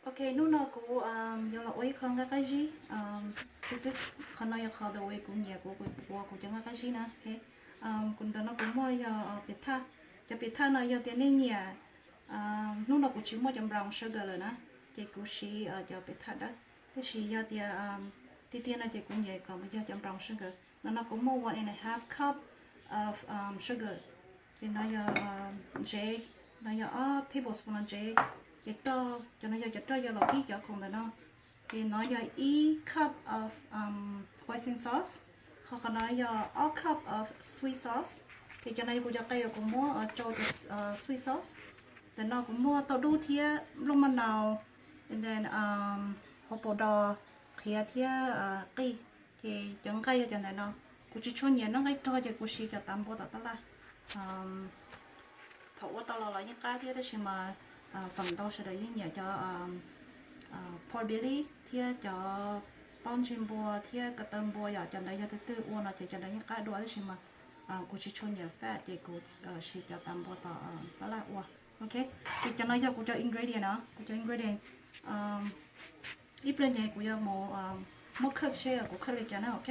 Ok, hnub no kuv yuav los ua ib qho nqaij qab zib. Qhov no yog qhov the way kuv nyiam kuv ua kuv cov nqaij qab zib na. Kuv ntawm no kuv muaj yog piam thaj. Cov piam thaj no yog tias nej nyiam, hnub no kuv tsis muaj cov brown sugar lawm na, ces kuv siv cov piam thaj dawb. Tab sis yog tias tiag tiag no ces kuv nyiam kom yog cov brown sugar. Ntawm no kuv muaj one and a half cup of sugar. Ces no yog ntsev, no yog ob tablespoon los ntsev. Ces roj, cov no yog cov roj yog los kib cov khoom ntawm no. Ces no yog ib cup of hoisin sauce, ho qhov no yog ob cup of sweet sauce. Ces cov no yog kuv cov qe uas kuv muab rau cov sweet sauce. Ntawm no kuv muaj tauj dub thiab nplooj maj nau, and then hauv paus dos qhiav thiab qij. Ces cov nqaij yog cov ntawm no. Kuv tsis tshua nyiam noj nqaij rog ces kuv siv cov tav npua tom tab laj. Thaum ua tau los los yeej qab thiab, tab sis mas feem ntau sawv daws yeej nyiam cov pork belly thiab cov pob ntseg npua thiab ko taw npua, yog cov ntawd yog tus twg ua no ces cov ntawd yeej qab dua, tab sis mas kuv tsis tshua nyiam fat ces kuv siv cov tav npua tom tab laj ua. Ok, ces cov no yog kuv cov ingredient no, kuv cov ingredient. Ib pliag ces kuv yuav mus muab cook seb kuv cook li cas na, ok.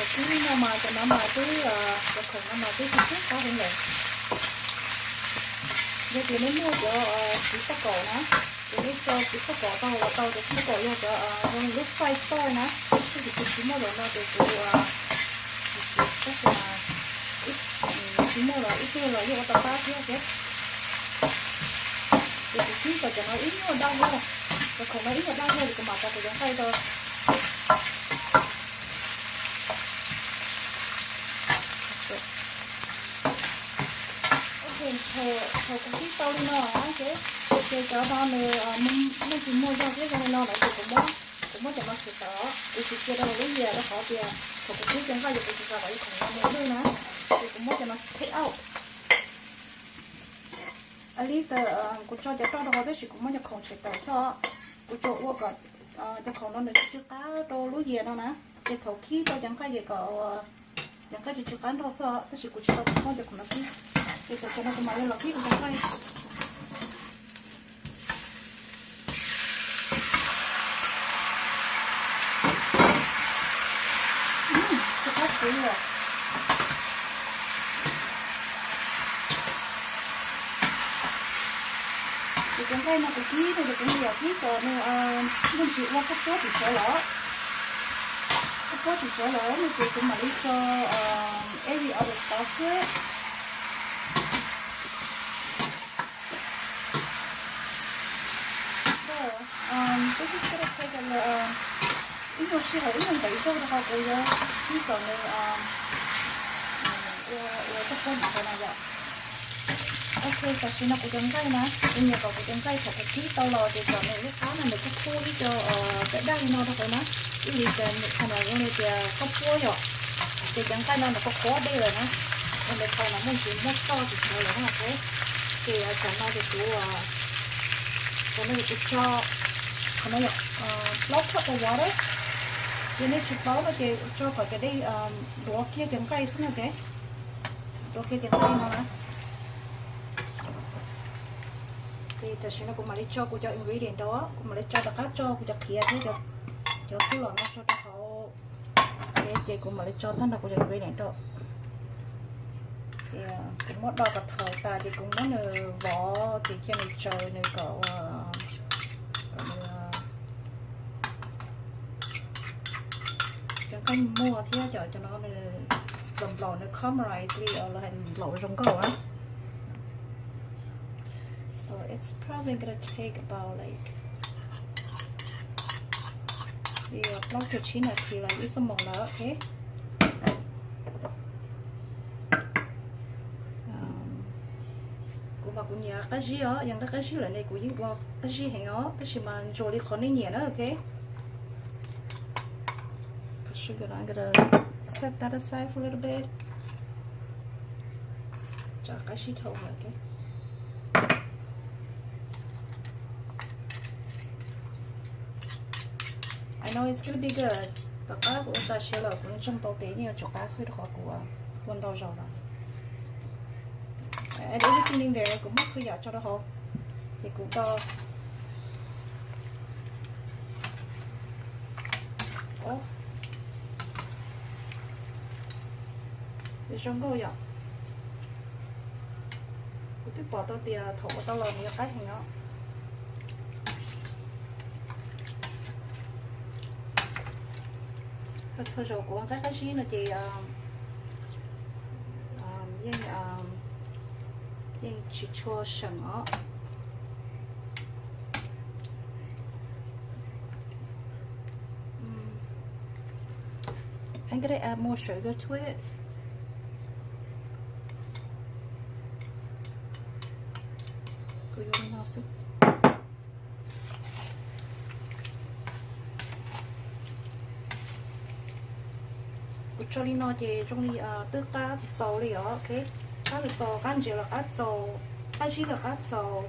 Thaum kib no mas cov no mas twb, cov khoom no mas twb sib sib qab heev lawm. Yog tias nej muaj cov txiv faj kaum na, ces nej tso txiv faj kaum tau los tau, cov txiv faj kaum yog cov zoo li lub five star na. Tab sis kuv tsis muaj los no ces kuv, tab sis mas tsis muaj los ib tug los yeej ua tau qab thiab thiab. Ces kuv kib kom cov no ib nyuag daj zog, cov khoom no ib nyuag daj zog ces kuv mam tso kuv cov nqaij rau. Ok, thaum kuv kib tau li no ces, ces cov no nws muaj tsis muaj zog thiab zoo li no lawm ces kuv muab, kuv muab cov no tshem tawm, kuv tsis cia rau lub yias rau qhov tias thaum kuv kib cov nqaij ces kuv tsis xav kom ib khoom no nws lwj na, ces kuv muab cov no take out. At least kuv tso cov roj rau hauv tab sis kuv muab cov khoom tshem tawm xwb. Kuv tsuas ua kom cov khoom no nws tsw tsw qab rau lub yias no na, ces thaum kib tau cov nqaij ces kom cov nqaij tsw tsw qab nrog xwb, tab sis kuv tsis tau muab cov khoom no kib. Ces tam sim no kuv mam li los kib kuv cov nqaij. Tsw qab kuv li lawm. Ces cov nqaij no kuv kib no ces kuv nyuam kib kom nws muaj ntsis ua koj puab tim tsawv lawm. Koj puab tim tsawv lawm no ces kuv mam li tso every other sauce xwb. Twb xwb xwb, ib nyuag sij hawm ib nyuag ntev zog rau qhov kuv yuav kib kom nws ua, ua koj puab ntawd no yom. Ok, tam sim no kuv cov nqaij na, kuv nyiam kom kuv cov nqaij thaum kuv kib tau los ces kom nws lub qab no nws kuj khub ib co daj daj li no rau hauv na. Ib li cas nws qhov no zoo li tias koj puab yom, ces cov nqaij no nws kuj qhuav dej lawm na, nws thaum no muaj ntsis muaj roj tim tsawv lawm na. Ces tam no ces kuv, tam no ces kuv tso qhov no yom, plaub cup of water. Yog nej tsis paub no ces tso kom cov dej duav kiag cov nqaij xwb na, ok. Duav kiag cov nqaij no na. Ces tam sim no kuv mam li tso kuv cov ingredient rau, kuv mam li tso rov qab tso kuv cov qhiav thiab cov xub los no tso rau hauv. Ces kuv mam li tso tag nrho kuv cov ingredient rau. Ces kuv muab do kom thaws tas ces kuv muab nws vov ces cia nws tsaws nws kom, kom nws, cov nqaij muag thiab cov, cov no nws nplaum nplaum nws caramelize li lawv hais nplaum zoo nkauj na. So it's probably gonna take about like plaub caug tsib nas this, like ib xuab moos lawm, ok. Kuv mas kuv nyiam qab zib os, yog nqaij qab zib lawm ne kuv yeej ua qab zib heev os, tab sis mas ntsuas li qhov nej nyiam na, ok. Set that aside for a little bit. Tso qab zib dhau lawm, ok. I know it's gonna be good. Tom qab kuv ua tag siav lawm kuv ntseeg tau tias yeej yuav tsum qab xwb rau qhov kuv ua ntau zaus lawm. Add everything in there, kuv muab txhua yam tso rau hauv. Ces kuv do Ov, zoo nkauj yom. Kuv twb pom tau tias thaum ua tau los nws yuav qab heev os. Txhua txhua zaus kuv ua nqaij qab zib no ces yeej, yeej tsis tshua seem os. I'm gonna add more sugar to it. Kuv yuav li no xwb. Kuv tso li no ces zoo li twb qab txaus txaus li os, ok. Qab txaus txaus, qab ntses los qab txaus, qab zib los qab txaus,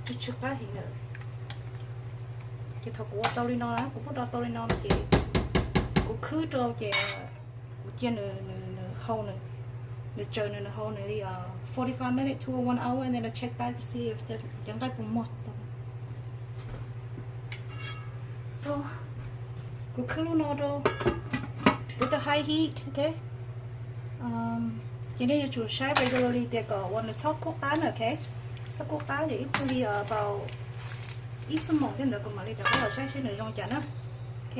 tsw tsw qab heev lawm. Ces thaum kuv ua tau li no na, kuv muab do tau li no no ces kuv khwb rau ces kuv cia nws, nws, nws hau nws, nws tsaws nws, nws hau nws li forty-five minutes to one hour and then I check back to see if cov nqaij puas muag. So, kuv khwb lub no rau with the high heat, ok. Ces nej yuav tsum saib regularly tias kom uas nws txhob kub qab na, ok. Txhob kub qab ces ib pliag li about ib xuab moos tej ntawd kuv mam li rov qab los saib seb nws zoo cas na. Ok.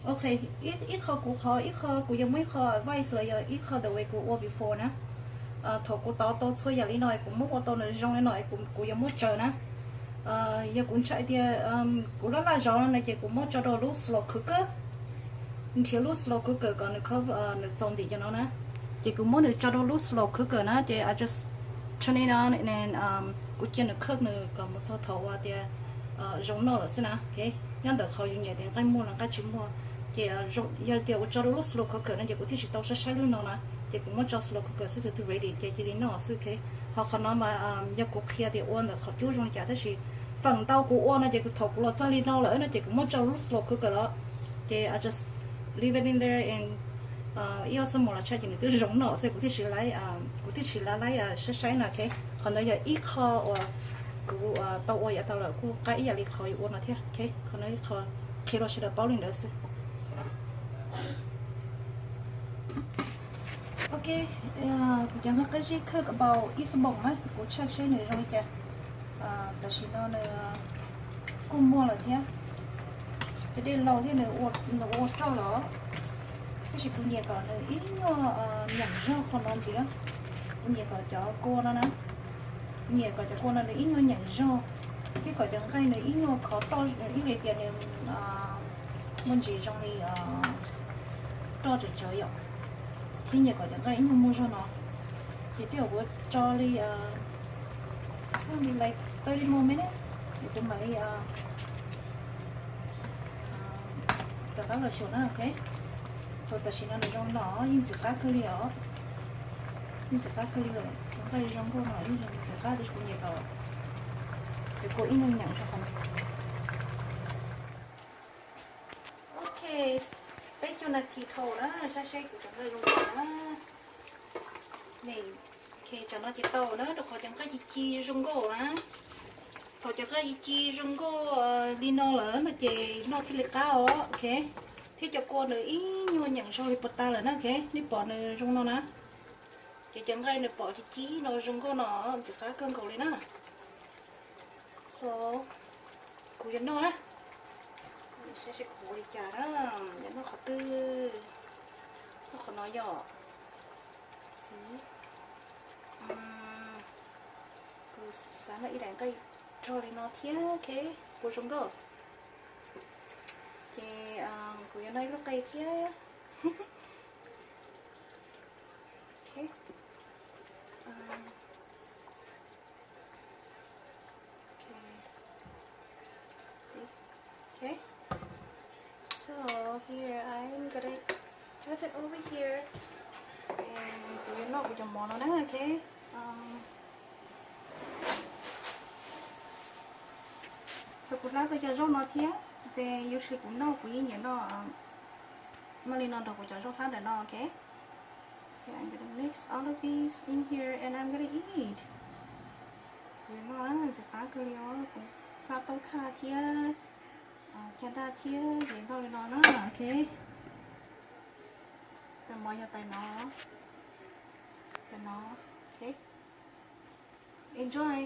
Ok, ib qho kuv qhov, ib qho kuv yuav muab ib qho advice los yog ib qho the way kuv ua before na. Thaum kuv tov tau txhua yam li no es kuv muab ua tau nws zoo li no es kuv yuav muab tsaws na. Yog kuv ntshai tias kuv laj laj zov no ces kuv muab tso rau lub slow cooker, nrhiav lub slow cooker kom nws cover, nws txaus ntim cov no na. Ces kuv muab nws tso rau lub slow cooker na ces I just turn it on and then kuv cia nws cook nws kom mus txog thaum uas tias zoo noj lawm xwb na. Ok, nyob ntawm qhov yus nyiam tias nqaij muag los nqaij tsis muag. Ces yog tias ua tso rau lub slow cooker no ces kuv thiaj tsis tau saib saib lub no na. Ces kuv muab tso slow cooker xwb, twb ready ces cia li noj xwb, ok. Ho qhov no mas yog kuv qhia tias ua ntawm qhov cub zoo li cas tab sis feem ntau kuv ua no ces kuv thaum kuv los txog li no lawm no ces kuv muab tso lub slow cooker los ces I just leave it in there and ib ob xuab moos los tshaj ces nws twb zoo noj xwb, kuv thiaj tsis laib, kuv thiaj tsis laib laib saib saib na, ok. Qhov ntawd yog ib qho uas kuv tau ua yav tau lawm kuj qab ib yam li qhov yuav ua no thiab, ok. Qhov no ib qho qhia rau sawv daws paub li ntawd xwb. Ok, kuv cov nqaij qab zib cook about ib xuab moos na, kuv check seb nws zoo li cas. Tam sim no nws kuj muag lawm thiab. Cov dej laus thiab nws ua roj los, tab sis kuv nyiam kom nws ib nyuag nyeem zog qhov no ntxiv. Kuv nyiam kom cov kua no na, kuv nyiam kom cov kua no nws ib nyuag nyeem zog, thiab kom cov nqaij nws ib nyuag khov roj ib li tias nws muaj ntsis zoo li roj tseem tsawv yom, thiab nyiam kom cov nqaij ib nyuag muag zog no. Ces twb yog kuv tso li thirty more minutes, es kuv mam li rov qab los xyuas na, ok. So tam sim no nws zoo no yeej ntxim qab kawg li os. Yeej ntxim qab kawg li lawm, cov nqaij zoo nkauj no yeej ntxim qab, tab sis kuv nyiam kom cov kua ib nyuag nyeem zog qhov no. Ok, peb caug nas this dhau na, saib seb kuv cov nqaij zoo nkauj na. Ok, tsam no ces tau na, rau qhov cov nqaij ci ci zoo nkauj na. Thaum cov nqaij ci ci zoo nkauj li no lawm no ces noj thiaj li qab os, ok. Thiab cov kua nws ib nyuag nyeem zog li puas tas lawm na, ok. Nej pom nws zoo no na. Ces cov nqaij nws pom ci ci no zoo nkauj no, ntxim qab kawg nkaus li na. So, kuv yuav noj na. Saib seb kuv ua li cas na, yuav noj qhov twg. Noj qhov no yom. Kuv xav noj ib daim nqaij rog li no thiab, ok, puas zoo nkauj. Ces kuv yuav noj ib lub qe thiab. Ok. Okay. See? Okay. So here I'm gonna pass it over here. And kuv yuav noj kuv cov mov no na, ok. So kuv hlab tau cov zaub no thiab, ces usually kuv noj kuv yeej nyiam noj, noj li no nrog kuv cov zaub hlab ntawm no, ok. Okay, I'm gonna mix all of these in here and I'm gonna eat. Kuv yuav noj, ntxim qab kawg li os. Npaj taub thaj thiab, caj dab thiab ces npaj li no na, ok. Tais mov yog tais no, tais no, ok. Enjoy.